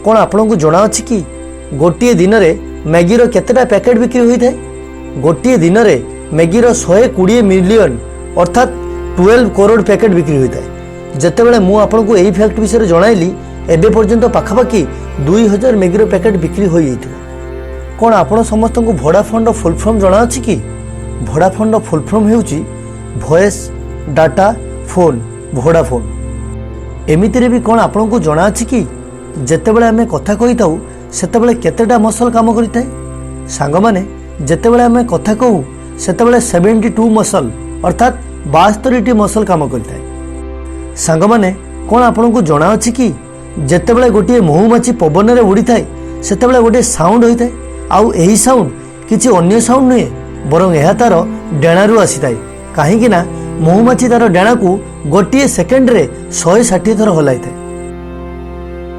କ'ଣ ଆପଣଙ୍କୁ ଜଣାଅଛି କି, ଗୋଟିଏ ଦିନରେ ମ୍ୟାଗିର କେତେଟା ପ୍ୟାକେଟ୍ ବିକ୍ରି ହୋଇଥାଏ? ଗୋଟିଏ ଦିନରେ ମ୍ୟାଗିର 120 ମିଲିୟନ, ଅର୍ଥାତ୍ 12 କରୋଡ଼ ପ୍ୟାକେଟ୍ ବିକ୍ରି ହୋଇଥାଏ। ଯେତେବେଳେ ମୁଁ ଆପଣଙ୍କୁ ଏହି ଫ୍ୟାକ୍ଟ ବିଷୟରେ ଜଣାଇଲି, ଏବେ ପର୍ଯ୍ୟନ୍ତ ପାଖାପାଖି 2000 ମ୍ୟାଗିର ପ୍ୟାକେଟ୍ ବିକ୍ରି ହୋଇଯାଇଥିବ। କ'ଣ ଆପଣ ସମସ୍ତଙ୍କୁ ଭୋଡ଼ାଫୋନ୍ର ଫୁଲ୍ ଫର୍ମ ଜଣାଅଛି କି? ଭୋଡ଼ାଫୋନ୍ର ଫୁଲ୍ ଫର୍ମ ହେଉଛି ଭଏସ୍ ଡାଟା ଫୋନ୍, ଭୋଡ଼ାଫୋନ୍। ଏମିତିରେ ବି କ'ଣ ଆପଣଙ୍କୁ ଜଣାଅଛି କି, ଯେତେବେଳେ ଆମେ କଥା କହିଥାଉ, ସେତେବେଳେ କେତେଟା ମସଲ୍ କାମ କରିଥାଏ? ସାଙ୍ଗମାନେ, ଯେତେବେଳେ ଆମେ କଥା କହୁ, ସେତେବେଳେ 72 ମସଲ୍, ଅର୍ଥାତ୍ 72ଟି ମସଲ୍ କାମ କରିଥାଏ। ସାଙ୍ଗମାନେ, କ'ଣ ଆପଣଙ୍କୁ ଜଣାଅଛି କି, ଯେତେବେଳେ ଗୋଟିଏ ମହୁମାଛି ପବନରେ ଉଡ଼ିଥାଏ, ସେତେବେଳେ ଗୋଟିଏ ସାଉଣ୍ଡ ହୋଇଥାଏ? ଆଉ ଏହି ସାଉଣ୍ଡ କିଛି ଅନ୍ୟ ସାଉଣ୍ଡ ନୁହେଁ, ବରଂ ଏହା ତାର ଡେଣାରୁ ଆସିଥାଏ। କାହିଁକି ନା ମହୁମାଛି ତାର ଡେଣାକୁ ଗୋଟିଏ ସେକେଣ୍ଡରେ 160 ଥର ହଲାଇଥାଏ।